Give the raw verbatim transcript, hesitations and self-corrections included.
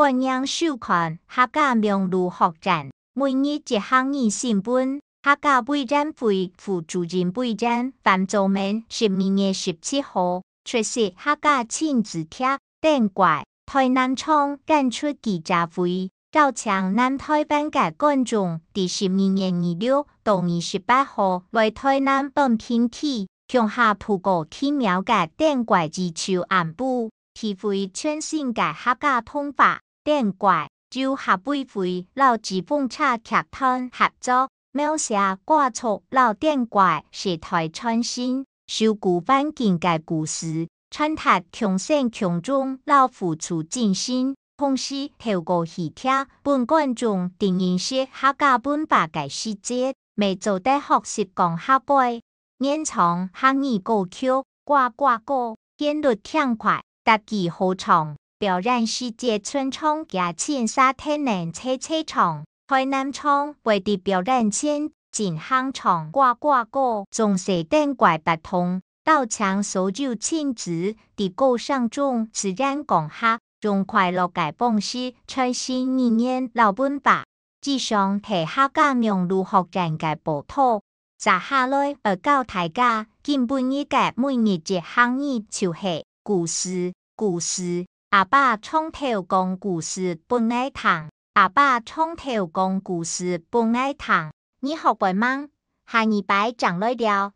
歡迎收看客家網路學院每日一客語新聞。客家委員會副主任委員范祖明十二月十七號出席客家親子帖展館，台南場舉辦記者會，邀請南台灣个觀眾佇十二月二六到二十八號來台南安平區，共下透過奇妙个展館宇宙暗部，體會全新个客家通話。展館由客委會摎紙風車劇團合作，描寫歌族摎展館世代傳承、守護環境个故事，傳達共生共榮摎付出精神。同時，透過戲劇分觀眾更認識客家文化个細節，乜做得學習講客話。 原創客語歌曲《呱呱歌》旋律輕快，逐句好唱。表演時節全場也盡沙天然齊齊唱。台南場會佇表演前進行唱《呱呱歌》，總是展館活動，邀請所有親子佇歌聲中自然講客，用快樂个方式傳承語言摎文化。 以上係客家網路學院个報導。接下來愛教大家今晡日个每日一客語就係故事，故事。阿爸長透講故事分𠊎聽，阿爸長透講故事分𠊎聽。你學會吂？下二擺正來尞。